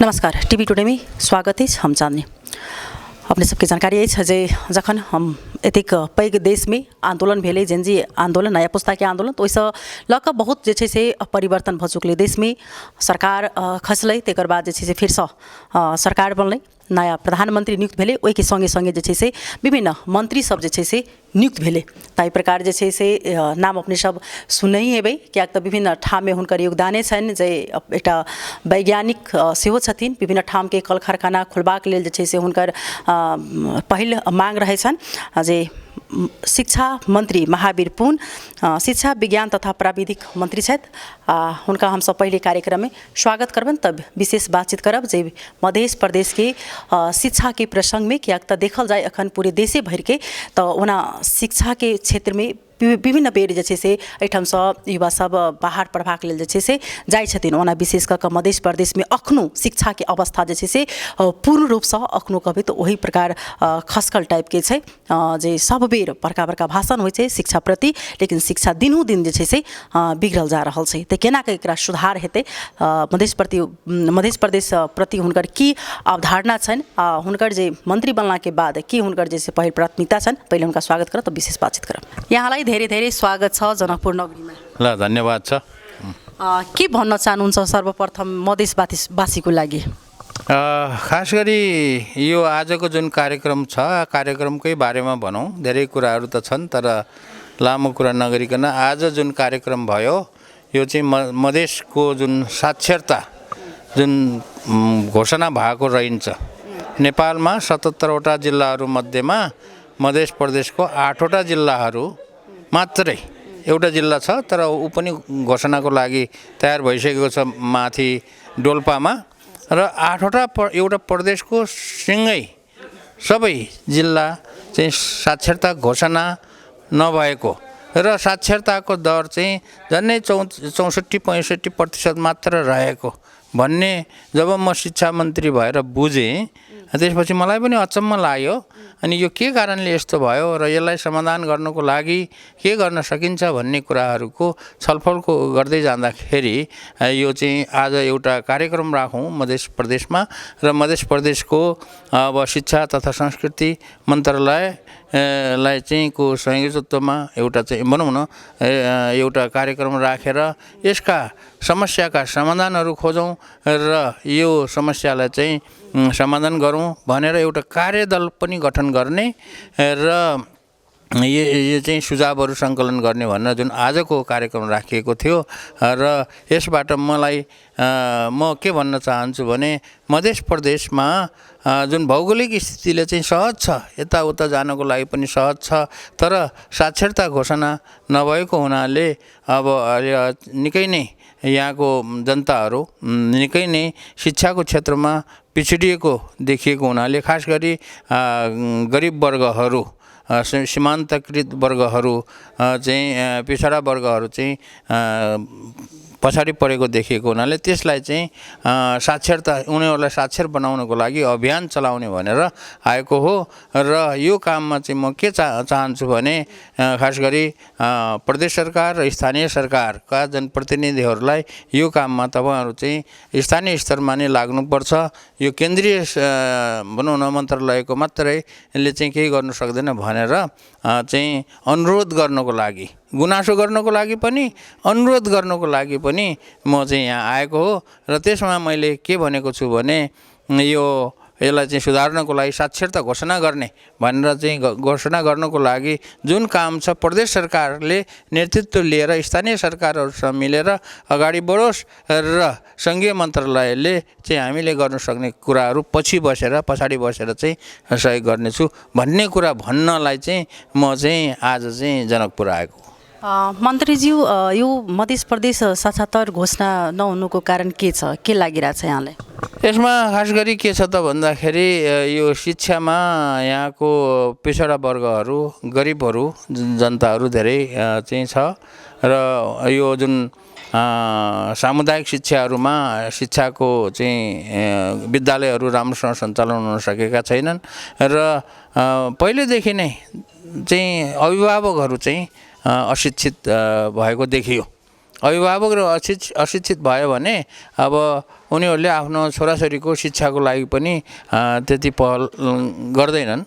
नमस्कार, TV today में स्वागत है। हम चाँदनी अपने सबके जानकारी है जे जखन हम एतिक पैघ देश में आंदोलन भेले जेनजी आंदोलन नया पुस्ता के आंदोलन तो ओइसँ लक बहुत जे छै से परिवर्तन भ चुकले देश में सरकार खसलै तेकर बाद जे छै से फिरसँ सरकार बनलै नया प्रधानमंत्री नियुक्त भेले ओहि के संगे संगे जे छै से विभिन्न मंत्री सब जे छै से नियुक्त भेले ताहि प्रकार जे छै से नाम अपने सब सुनै हेबै कियाक तऽ विभिन्न ठाम में हुनकर योगदाने छनि जे एकटा वैज्ञानिक सेहो छथिन विभिन्न ठाम के कल कारखाना खोलबाक लेल जे छै से हुनकर पहिल मांग रहै छनि जे शिक्षा मंत्री महावीर पुन शिक्षा विज्ञान तथा प्राविधिक मंत्री छथि हुनका हम सब पहले कार्यक्रम में स्वागत करबन तब विशेष बातचीत करब जे मध्य प्रदेश के शिक्षा के प्रसंग में कियाक तऽ देखल जाए अखन पूरे देशे भर के तो ओना शिक्षा के क्षेत्र में विभिन्न बेर जे छै से एहिठामसँ युवा सब बाहर पढ़बाक लेल जे छै से जाइ छथिन ओना विशेष कऽ मध्य प्रदेश में अखनो शिक्षा के अवस्था जे छै से पूर्ण रूपसँ अखनो कहबै तऽ ओही प्रकार खसकल टाइप के छै जे सब बेर बड़का बड़का भाषण होइ छै शिक्षा प्रति लेकिन शिक्षा दिनों दिन जे छै से बिगड़ल जा रहल छै तऽ केना कऽ एकरा सुधार हेतै मध्य प्रदेश प्रति हुनकर की अवधारणा छनि हुनकर जे मंत्री बनला के बाद की हुनकर जे पहिल प्राथमिकता छनि पहिले हुनका स्वागत करब तऽ विशेष बातचीत करब यहाँलाई धेरै धेरै स्वागत छ जनकपुर नगरीमा ल धन्यवाद छ के भन्न चाहनुहुन्छ सर्वप्रथम मधेसवासीको लागि खास गरी यो आजको जुन कार्यक्रम छ कार्यक्रमकै बारेमा भनौँ धेरै कुराहरू त छन् तर लामो कुरा नगरिकन आज जुन कार्यक्रम भयो यो चाहिँ मधेसको जुन साक्षरता जुन घोषणा भएको रहन्छ नेपालमा 77 वटा जिल्लाहरू मध्येमा मध्य प्रदेशको 8 वटा जिल्लाहरू मात्रै एउटा जिल्ला छ तर ऊ पनि घोषणाको लागि तयार भइसकेको छ माथि डोल्पामा र 8 वटा एउटा प्रदेशको सँगै सबै जिल्ला चाहिँ साक्षरता घोषणा नभएको र साक्षरताको दर चाहिँ झन्डै 64-65% मात्र रहेको भन्ने जब म शिक्षा मन्त्री भएर बुझेँ त्यसपछि मलाई पनि अचम्म लाग्यो अनि यो के कारणले यस्तो भयो र यसलाई समाधान गर्नको लागि के गर्न सकिन्छ भन्ने कुराहरूको छलफलको गर्दै जाँदाखेरि यो चाहिँ आज एउटा कार्यक्रम राखौँ मध्य प्रदेशमा र मध्य प्रदेशको अब शिक्षा तथा संस्कृति मन्त्रालय लाई चाहिँ को संयोजकत्वमा एउटा चाहिँ भनौँ न एउटा कार्यक्रम राखेर यसका समस्याका समाधानहरू खोजौँ र यो समस्यालाई चाहिँ समाधान गरौँ भनेर एउटा कार्यदल पनि गठन गर्ने र यो चाहिँ सुझावहरू सङ्कलन गर्ने भनेर जुन आजको कार्यक्रम राखिएको थियो र यसबाट मलाई म के भन्न चाहन्छु भने मध्य प्रदेशमा जुन भौगोलिक स्थितिले चाहिँ सहज छ यताउता जानको लागि पनि सहज छ तर साक्षरता घोषणा नभएको हुनाले अब निकै नै यहाँको जनताहरू निकै नै शिक्षाको क्षेत्रमा पिछडिएको देखिएको हुनाले खास गरी गरिब वर्गहरू सीमान्तकृत वर्गहरू चाहिँ पिछडा वर्गहरू चाहिँ पछाडि परेको देखिएको हुनाले त्यसलाई चाहिँ साक्षरता उनीहरूलाई साक्षर बनाउनको लागि अभियान चलाउने भनेर आएको हो र यो काममा चाहिँ म के चाहन्छु भने खास गरी प्रदेश सरकार र स्थानीय सरकारका जनप्रतिनिधिहरूलाई यो काममा तपाईहरु चाहिँ स्थानीय स्तरमा नै लाग्नुपर्छ यो केन्द्रीय भनौँ न मन्त्रालयको मात्रै यसले चाहिँ केही गर्न सक्दैन भनेर चाहिँ अनुरोध गर्नको लागि गुनासो गर्नको लागि पनि अनुरोध गर्नको लागि पनि म चाहिँ यहाँ आएको हो र त्यसमा मैले के भनेको छु भने यसलाई चाहिँ सुधार्नको लागि साक्षरता घोषणा गर्ने भनेर चाहिँ घोषणा गर्नको लागि जुन काम छ प्रदेश सरकारले नेतृत्व लिएर स्थानीय सरकारहरूसँग मिलेर अगाडि बढोस् र संघीय मन्त्रालयले चाहिँ हामीले गर्न सक्ने कुराहरू पछाडि बसेर चाहिँ सहयोग गर्नेछु भन्ने कुरा भन्नलाई चाहिँ म चाहिँ आज चाहिँ जनकपुर आएको। मन्त्रीज्यू यो मध्य प्रदेश 77 घोषणा नहुनुको कारण के छ के लागिरहेछ यहाँलाई? यसमा खास गरी के छ त भन्दाखेरि यो शिक्षामा यहाँको पिछडा वर्गहरू गरिबहरू जनताहरू धेरै चाहिँ छ र यो जुन सामुदायिक शिक्षाहरूमा शिक्षाको चाहिँ विद्यालयहरू राम्रोसँग सञ्चालन हुन सकेका छैनन् र पहिलेदेखि नै चाहिँ अभिभावकहरू चाहिँ अशिक्षित भएको देखियो अभिभावक र अशिक्षित भयो भने अब उनीहरूले आफ्नो छोराछोरीको शिक्षाको लागि पनि त्यति पहल गर्दैनन्,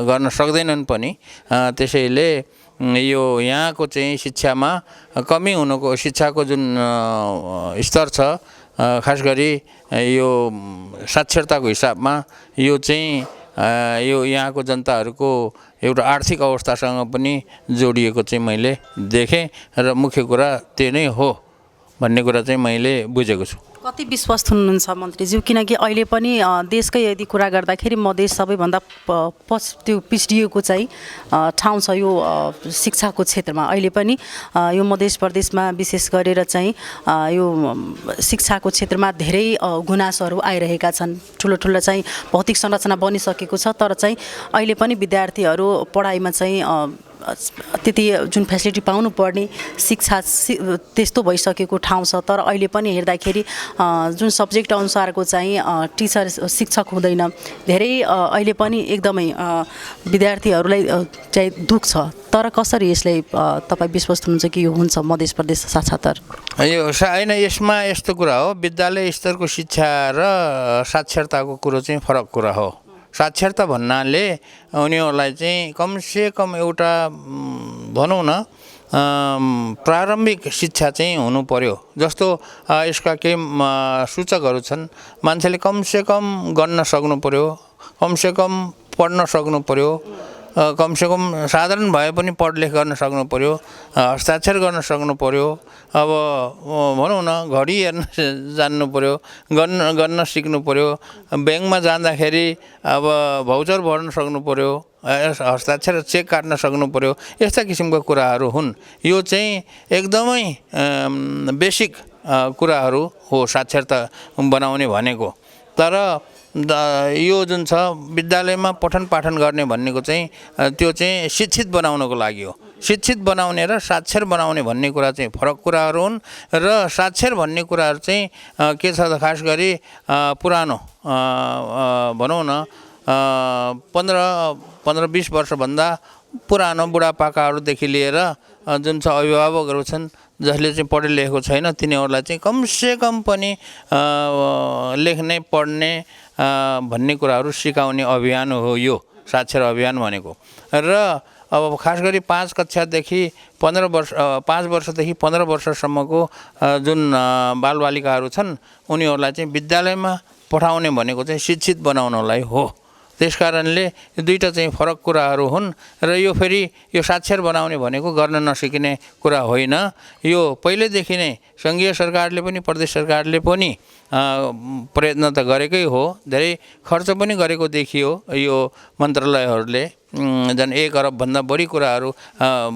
गर्न सक्दैनन् पनि। त्यसैले यो यहाँको चाहिँ शिक्षामा कमी हुनुको, शिक्षाको जुन स्तर छ, खास गरी यो साक्षरताको हिसाबमा यो चाहिँ यो यहाँको जनताहरूको एउटा आर्थिक अवस्थासँग पनि जोडिएको चाहिँ मैले देखेँ र मुख्य कुरा त्यो नै हो भन्ने कुरा चाहिँ मैले बुझेको छु। कति विश्वस्त हुनुहुन्छ मन्त्रीज्यू? किनकि अहिले पनि देशकै यदि कुरा गर्दाखेरि मधेस सबैभन्दा त्यो पिछडिएको चाहिँ ठाउँ छ यो शिक्षाको क्षेत्रमा। अहिले पनि यो मधेस प्रदेशमा विशेष गरेर चाहिँ यो शिक्षाको क्षेत्रमा धेरै गुनासोहरू आइरहेका छन्। ठुलो ठुलो चाहिँ भौतिक संरचना बनिसकेको छ, तर चाहिँ अहिले पनि विद्यार्थीहरू पढाइमा चाहिँ त्यति जुन फेसिलिटी पाउनुपर्ने शिक्षा त्यस्तो भइसकेको ठाउँ छ। तर अहिले पनि हेर्दाखेरि जुन सब्जेक्ट अनुसारको चाहिँ टिचर शिक्षक हुँदैन। धेरै अहिले पनि एकदमै विद्यार्थीहरूलाई चाहिँ दुःख छ। तर कसरी यसलाई तपाईँ विश्वस्त हुनुहुन्छ कि यो हुन्छ मध्य प्रदेश साक्षरता? यो होइन, यसमा यस्तो कुरा हो, विद्यालय स्तरको शिक्षा र साक्षरताको कुरो चाहिँ फरक कुरा हो। साक्षरता भन्नाले उनीहरूलाई चाहिँ कमसेकम एउटा भनौँ न प्रारम्भिक शिक्षा चाहिँ हुनु पर्यो। जस्तो यसका केही सूचकहरू छन्। मान्छेले कमसेकम गर्न सक्नु पर्यो, कमसेकम पढ्न सक्नु पर्यो, कमसेकम साधारण भए पनि पढलेख गर्न सक्नु पर्यो, हस्ताक्षर गर्न सक्नु पर्यो। अब भनौँ न घडी हेर्न जान्नु पर्यो, गर्न सिक्नु पर्यो, ब्याङ्कमा जाँदाखेरि अब भाउचर भर्न सक्नु पर्यो, हस्ताक्षर चेक काट्न सक्नु पर्यो। यस्ता किसिमका कुराहरू हुन्। यो चाहिँ एकदमै बेसिक कुराहरू हो साक्षरता बनाउने भनेको। तर यो जुन छ विद्यालयमा पठन पाठन गर्ने भन्नेको चाहिँ त्यो चाहिँ शिक्षित बनाउनको लागि हो। शिक्षित बनाउने र साक्षर बनाउने भन्ने कुरा चाहिँ फरक कुराहरू हुन्। र साक्षर भन्ने कुराहरू चाहिँ के छ त, खास गरी पुरानो भनौँ न 15-20 वर्षभन्दा पुरानो बुढापाकाहरूदेखि लिएर जुन छ अभिभावकहरू छन् जसले चाहिँ पढे लेखेको छैन, तिनीहरूलाई चाहिँ कमसेकम पनि लेख्ने पढ्ने भन्ने कुराहरू सिकाउने अभियान हो यो साक्षर अभियान भनेको। र अब खास गरी 5 कक्षादेखि 5 वर्षदेखि 15 वर्षसम्मको जुन बालबालिकाहरू छन् उनीहरूलाई चाहिँ विद्यालयमा पठाउने भनेको चाहिँ शिक्षित बनाउनलाई हो। त्यसकारणले यो दुईटा चाहिँ फरक कुराहरू हुन्। र यो फेरि यो साक्षर बनाउने भनेको गर्न नसकिने कुरा होइन। यो पहिलेदेखि नै सङ्घीय सरकारले पनि प्रदेश सरकारले पनि प्रयत्न त गरेकै हो, धेरै खर्च पनि गरेको देखियो यो मन्त्रालयहरूले। झन् 1 अरबभन्दा बढी कुराहरू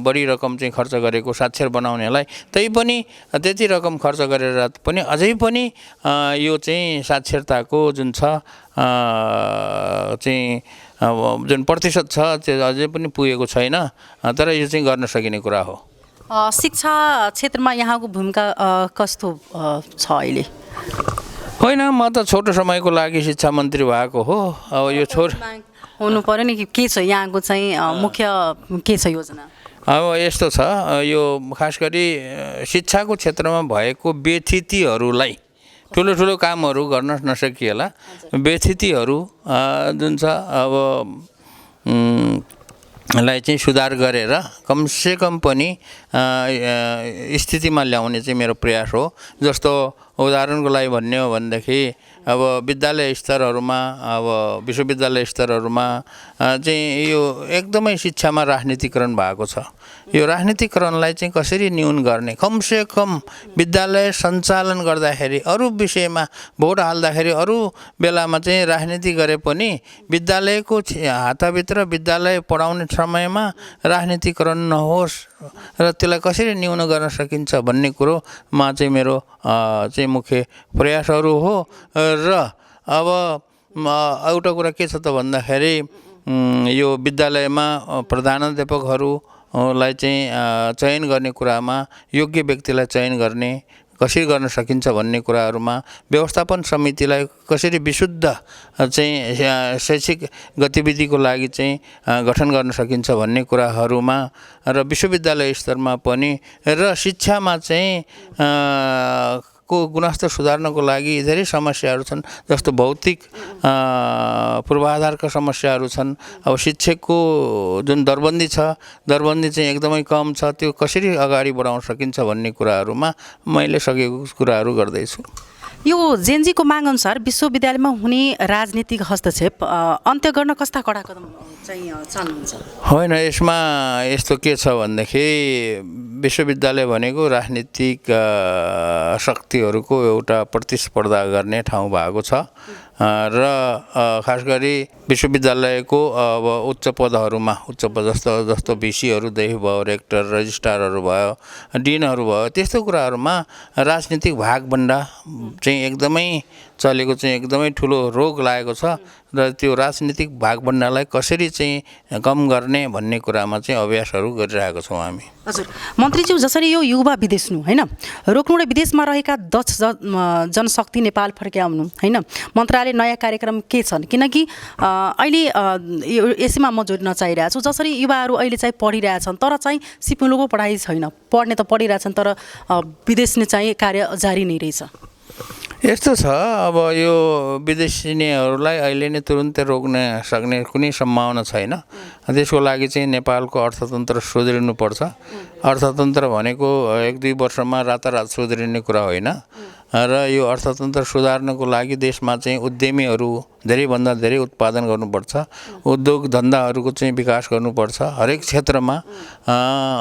बढी रकम चाहिँ खर्च गरेको साक्षर बनाउनेलाई। तैपनि त्यति रकम खर्च गरेर पनि अझै पनि यो चाहिँ साक्षरताको जुन छ चाहिँ जुन प्रतिशत छ त्यो अझै पनि पुगेको छैन। तर यो चाहिँ गर्न सकिने कुरा हो। शिक्षा क्षेत्रमा यहाँको भूमिका कस्तो छ अहिले? होइन, म त छोटो समयको लागि शिक्षा मन्त्री भएको हो। अब यो हुनु पर्यो नि, के छ यहाँको चाहिँ मुख्य के छ योजना? अब यस्तो छ, यो खास गरी शिक्षाको क्षेत्रमा भएको व्यथितिहरूलाई, ठुलो ठुलो कामहरू गर्न नसकिएला व्यथितिहरू जुन छ अब लाई चाहिँ सुधार गरेर कमसेकम पनि स्थितिमा ल्याउने चाहिँ मेरो प्रयास हो। जस्तो उदाहरणको लागि भन्ने हो भनेदेखि अब विद्यालय स्तरहरूमा, अब विश्वविद्यालय स्तरहरूमा चाहिँ यो एकदमै शिक्षामा राजनीतिकरण भएको छ। यो राजनीतिकरणलाई चाहिँ कसरी न्यून गर्ने, कमसेकम विद्यालय सञ्चालन गर्दाखेरि अरू विषयमा भोट हाल्दाखेरि अरू बेलामा चाहिँ राजनीति गरे पनि विद्यालयको हातभित्र विद्यालय पढाउने समयमा राजनीतिकरण नहोस् र त्यसलाई कसरी न्यून गर्न सकिन्छ भन्ने कुरोमा चाहिँ मेरो चाहिँ मुख्य प्रयासहरू हो। र अब एउटा कुरा के छ त भन्दाखेरि यो विद्यालयमा प्रधानाध्यापकहरूलाई चाहिँ चयन गर्ने कुरामा योग्य व्यक्तिलाई चयन गर्ने, कसरी गर्न सकिन्छ भन्ने कुराहरूमा व्यवस्थापन समितिलाई कसरी विशुद्ध चाहिँ शैक्षिक गतिविधिको लागि चाहिँ गठन गर्न सकिन्छ भन्ने कुराहरूमा र विश्वविद्यालय स्तरमा पनि र शिक्षामा चाहिँ को गुणस्तर सुधार्नको लागि धेरै समस्याहरू छन्, जस्तो भौतिक पूर्वाधारका समस्याहरू छन्। अब शिक्षकको जुन दरबन्दी छ, दरबन्दी चाहिँ एकदमै कम छ, त्यो कसरी अगाडि बढाउन सकिन्छ भन्ने कुराहरूमा मैले सकेको कुराहरू गर्दैछु। यो जेनजीको मागअनुसार विश्वविद्यालयमा हुने राजनीतिक हस्तक्षेप अन्त्य गर्न कस्ता कडा कदम चाहिँ चाल्नुहुन्छ? होइन, यसमा यस्तो के छ भनेदेखि विश्वविद्यालय भनेको राजनीतिक शक्तिहरूको एउटा प्रतिस्पर्धा गर्ने ठाउँ भएको छ र खास गरी विश्वविद्यालयको अब उच्च पदहरूमा उच्च पद जस्तो भिसीहरूदेखि भयो, रेक्टर, रजिस्ट्रारहरू भयो, डिनहरू भयो, त्यस्तो कुराहरूमा राजनीतिक भागभण्डा चाहिँ एकदमै चलेको चाहिँ एकदमै ठुलो रोग लागेको छ र त्यो राजनीतिक भागभण्डालाई कसरी चाहिँ कम गर्ने भन्ने कुरामा चाहिँ अभ्यासहरू गरिरहेको छौँ हामी। हजुर मन्त्रीज्यू, जसरी यो युवा विदेश्नु होइन रोक्नु र विदेशमा रहेका दक्ष जनशक्ति नेपाल फर्क्याउनु होइन मन्त्रालय नयाँ कार्यक्रम के छन्? किनकि अहिले यसैमा म जोड्न चाहिरहेको छु, जसरी युवाहरू अहिले चाहिँ पढिरहेछन् तर चाहिँ सिपमुलुकको पढाइ छैन, पढ्ने त पढिरहेछन् तर विदेश चाहिँ कार्य जारी नै रहेछ। यस्तो छ, अब यो विदेशिनीहरूलाई अहिले नै तुरुन्तै रोक्न सक्ने कुनै सम्भावना छैन। त्यसको लागि चाहिँ नेपालको अर्थतन्त्र सुध्रिनुपर्छ। अर्थतन्त्र भनेको 1-2 वर्षमा रातारात सुध्रिने कुरा होइन र यो अर्थतन्त्र सुधार्नको लागि देशमा चाहिँ उद्यमीहरू धेरैभन्दा धेरै उत्पादन गर्नुपर्छ, उद्योग धन्दाहरूको चाहिँ विकास गर्नुपर्छ हरेक क्षेत्रमा,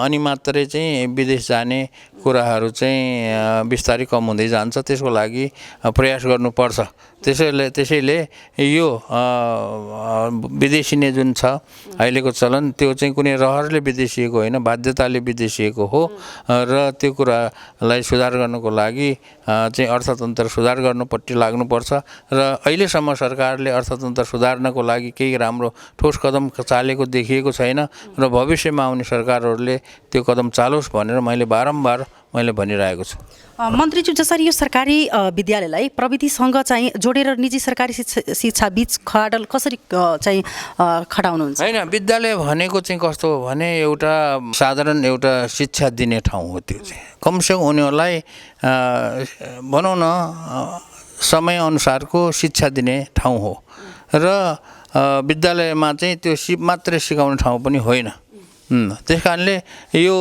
अनि मात्रै चाहिँ विदेश जाने कुराहरू चाहिँ बिस्तारै कम हुँदै जान्छ। त्यसको लागि प्रयास गर्नुपर्छ। त्यसैले यो विदेशिने जुन छ अहिलेको चलन, त्यो चाहिँ कुनै रहरले विदेशिएको होइन, बाध्यताले विदेशिएको हो र त्यो कुरालाई सुधार गर्नको लागि चाहिँ अर्थतन्त्र सुधार गर्नुपट्टि लाग्नुपर्छ र अहिलेसम्म सरकारले अर्थतन्त्र सुधार्नको लागि केही राम्रो ठोस कदम चालेको देखिएको छैन र भविष्यमा आउने सरकारहरूले त्यो कदम चालोस् भनेर मैले बारम्बार भनिरहेको छु। मन्त्रीज्यू, जसरी यो सरकारी विद्यालयलाई प्रविधिसँग चाहिँ जोडेर निजी सरकारी शिक्षा बीच खडाल कसरी चाहिँ खटाउनुहुन्छ? होइन, विद्यालय भनेको चाहिँ कस्तो हो भने एउटा साधारण एउटा शिक्षा दिने ठाउँ हो। त्यो चाहिँ कमसेकम उनीहरूलाई भनौँ न समयअनुसारको शिक्षा दिने ठाउँ हो र विद्यालयमा चाहिँ त्यो मात्रै सिकाउने ठाउँ पनि होइन। त्यस कारणले यो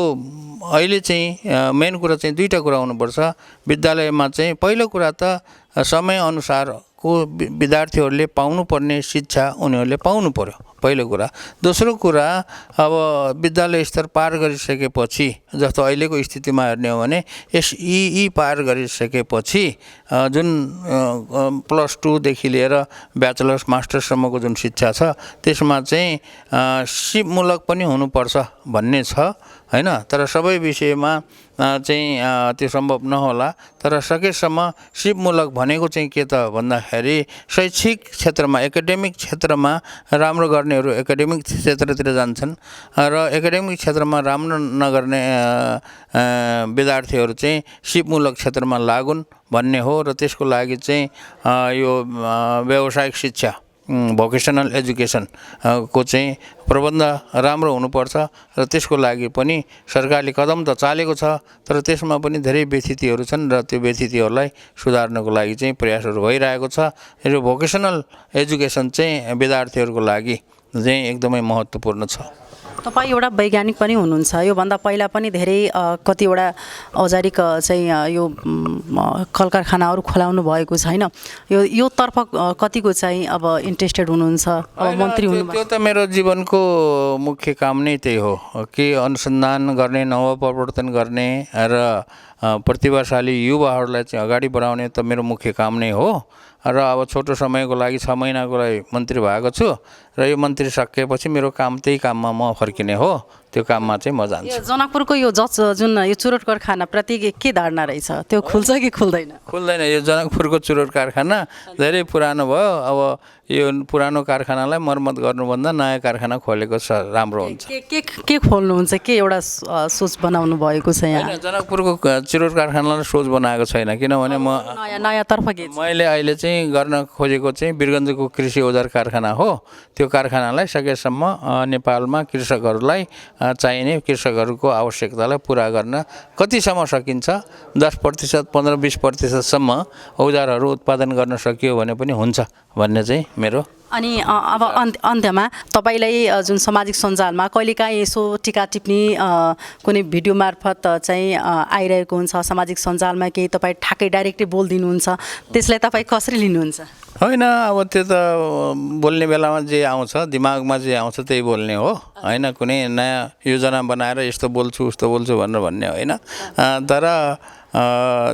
अहिले चाहिँ मेन कुरा चाहिँ दुईवटा कुरा हुनुपर्छ विद्यालयमा चाहिँ। पहिलो कुरा त समयअनुसारको विद्यार्थीहरूले पाउनुपर्ने शिक्षा उनीहरूले पाउनु पर्यो, पहिलो कुरा। दोस्रो कुरा, अब विद्यालय स्तर पार गरिसकेपछि, जस्तो अहिलेको स्थितिमा हेर्ने हो भने यी पार गरिसकेपछि जुन +2 देखि लिएर ब्याचलर्स मास्टर्ससम्मको जुन शिक्षा छ त्यसमा चाहिँ सिपमूलक पनि हुनुपर्छ भन्ने छ होइन। तर सबै विषयमा चाहिँ त्यो सम्भव नहोला, तर सकेसम्म सिपमूलक भनेको चाहिँ के त भन्दाखेरि शैक्षिक क्षेत्रमा एकाडेमिक क्षेत्रमा राम्रो गर्नेहरू एकाडेमिक क्षेत्रतिर जान्छन् र एकाडेमिक क्षेत्रमा राम्रो नगर्ने विद्यार्थीहरू चाहिँ सिपमूलक क्षेत्रमा लागुन् भन्ने हो र त्यसको लागि चाहिँ यो व्यावसायिक शिक्षा भोकेसनल एजुकेसन को चाहिँ प्रबन्ध राम्रो हुनुपर्छ र त्यसको लागि पनि सरकारले कदम त चालेको छ, तर त्यसमा पनि धेरै व्यथितिहरू छन् र त्यो व्यथितिहरूलाई सुधार्नको लागि चाहिँ प्रयासहरू भइरहेको छ। यो भोकेसनल एजुकेसन चाहिँ विद्यार्थीहरूको लागि चाहिँ एकदमै महत्त्वपूर्ण छ। तपाईँ एउटा वैज्ञानिक पनि हुनुहुन्छ, योभन्दा पहिला पनि धेरै कतिवटा औजारिक चाहिँ यो कल कारखानाहरू खोलाउनु भएको छैन, यो तर्फ कतिको चाहिँ अब इन्ट्रेस्टेड हुनुहुन्छ? अब मन्त्री हुनु त्यो त मेरो जीवनको मुख्य काम नै त्यही हो कि अनुसन्धान गर्ने, नवप्रवर्तन गर्ने र प्रतिभाशाली युवाहरूलाई चाहिँ अगाडि बढाउने त मेरो मुख्य काम नै हो। र अब छोटो समयको लागि 6 महिनाको लागि मन्त्री भएको छु र यो मन्त्री सकिएपछि मेरो काम त्यही काममा म फर्किने हो। त्यो काममा चाहिँ म जान्छु। यो जनकपुरको यो जुन यो चुरोट कारखानाप्रति के धारणा रहेछ, त्यो खुल्छ कि खुल्दैन? खुल्दैन। यो जनकपुरको चुरोट कारखाना धेरै पुरानो भयो। अब यो पुरानो कारखानालाई मर्मत गर्नुभन्दा नयाँ कारखाना खोलेको राम्रो हुन्छ। के खोल्नुहुन्छ? के एउटा सोच बनाउनु भएको छ यहाँ? होइन, जनकपुरको चुरोट कारखानालाई सोच बनाएको छैन, किनभने नयाँतर्फ के मैले अहिले चाहिँ गर्न खोजेको चाहिँ वीरगञ्जको कृषि औजार कारखाना हो। त्यो कारखानालाई सकेसम्म नेपालमा कृषकहरूलाई चाहिने कृषकहरूको आवश्यकतालाई पुरा गर्न कतिसम्म सकिन्छ, 10%, 15-20%सम्म औजारहरू उत्पादन गर्न सकियो भने पनि हुन्छ भन्ने चाहिँ मेरो। अनि अब अन्त्यमा तपाईँलाई जुन सामाजिक सञ्जालमा कहिलेकाहीँ यसो टिका टिप्पणी कुनै भिडियो मार्फत चाहिँ आइरहेको हुन्छ, सामाजिक सञ्जालमा केही तपाईँ ठ्याक्कै डाइरेक्टली बोलिदिनुहुन्छ, त्यसलाई तपाईँ कसरी लिनुहुन्छ? होइन, अब त्यो त बोल्ने बेलामा जे आउँछ, दिमागमा जे आउँछ त्यही बोल्ने हो। होइन, कुनै नयाँ योजना बनाएर यस्तो बोल्छु उस्तो बोल्छु भनेर भन्ने होइन। तर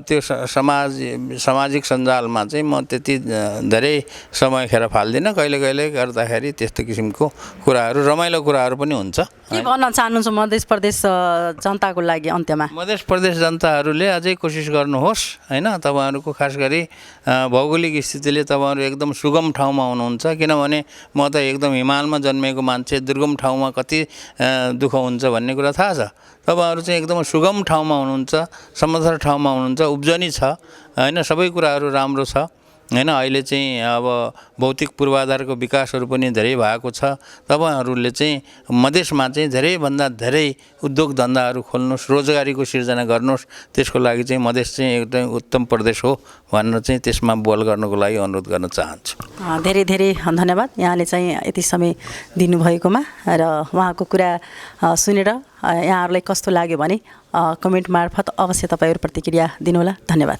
त्यो सामाजिक सञ्जालमा चाहिँ म त्यति धेरै समय खेर फाल्दिनँ। कहिले कहिले गर्दाखेरि त्यस्तो किसिमको कुराहरू, रमाइलो कुराहरू पनि हुन्छ। के भन्न चाहनुहुन्छ मध्य प्रदेश जनताको लागि अन्त्यमा? मध्य प्रदेश जनताहरूले अझै कोसिस गर्नुहोस्। होइन, तपाईँहरूको खास गरी भौगोलिक स्थितिले तपाईँहरू एकदम सुगम ठाउँमा हुनुहुन्छ, किनभने म त एकदम हिमालमा जन्मेको मान्छे, दुर्गम ठाउँमा कति दुःख हुन्छ भन्ने कुरा थाहा छ। तपाईँहरू चाहिँ एकदम सुगम ठाउँमा हुनुहुन्छ, समथर ठाउँमा हुनुहुन्छ, उब्जनी छ। होइन, सबै कुराहरू राम्रो छ। होइन, अहिले चाहिँ अब भौतिक पूर्वाधारको विकासहरू पनि धेरै भएको छ। तपाईँहरूले चाहिँ मधेसमा चाहिँ धेरैभन्दा धेरै उद्योग धन्दाहरू खोल्नुहोस्, रोजगारीको सिर्जना गर्नुहोस्। त्यसको लागि चाहिँ मधेस चाहिँ एकदम उत्तम प्रदेश हो भनेर चाहिँ त्यसमा बल गर्नको लागि अनुरोध गर्न चाहन्छु। धेरै धेरै धन्यवाद यहाँले चाहिँ यति समय दिनुभएकोमा, र उहाँको कुरा सुनेर यहाँहरूलाई कस्तो लाग्यो भने कमेन्ट मार्फत अवश्य तपाईँहरू प्रतिक्रिया दिनुहोला। धन्यवाद।